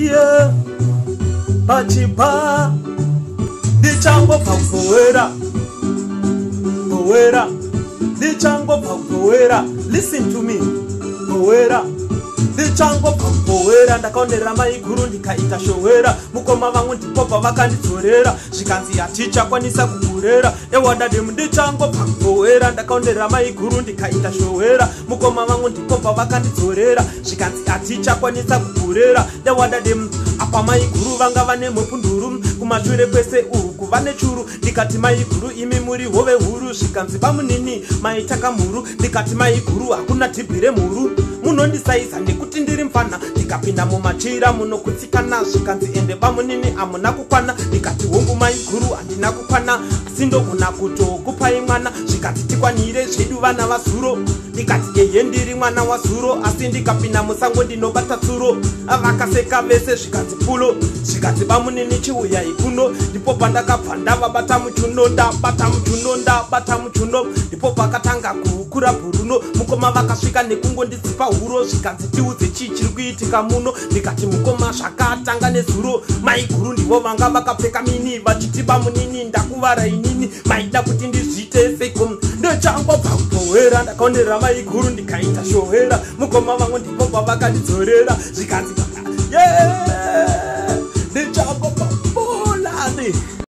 Iye pachipa ndichangobva kubhowera bhowera, ndichangobva kubhowera. Listen to me, bhowera, ndichangobva kubhowera. Ndakaonerera maiguru ndikaita showera. Mukoma vangu ndipo pavakandidzorera, zvikanzi hatichakwanisa kukurera. Ewadademu, ndichangobva kubhowera. Ndakaonerera maiguru ndikaita showera. Mukoma vangu ndipo pavakandidzorera, zvikanzi hatichakwanisa kukurera. Ewadademu, apa maiguru vanga vane mupunduru kumashure kwese uku vane churu. Ndikati, "Maiguru, imi muri hove huru." Zvikanzi, "Bamunini, maita kamhuru." Ndikati, "Maiguru, hakuna dhibhi remhuru. Munondisaiza nekuti ndiri mufana. Ndikapinda mumachira munokutsikana." Zvikanzi, "Ende bamunini, hamuna kukwana." Ndikati, "Hongu maiguru, handina kukwana, asi ndogona kutokupai mwana." Zvikanzi, "Tikwanire zvedu vana vazuro." Ndikati, "Ehe, ndiri mwana wazuro, asi ndikapinda musango ndinobata tsuro." Vakaseka vese, zvikanzi pulo. Zvikanzi, "Bamunini, chiuyai kuno." Ndipo pandakabva ndavabata muchuno, ndabata muchuno, ndabata muchuno. Ndipo pakatanga kukura bhuruno. Mukoma vakasvika nekungonditsipa huro, zvikanzi, "Tiudze, chii chiri kuitika muno?" Ndikati, "Mukoma, zvakatanga nezuro. Maiguru ndivo vanga vakapfeka mini, vachiti, 'Bamunini, ndakuvara inini.' Maida kuti ndizviite seiko? Ndichangobva kubhowera. Ndakaonerera maiguru ndikaita shohera. Mukoma vangu ndipo pavakandidzorera, zvikanzi, yeah.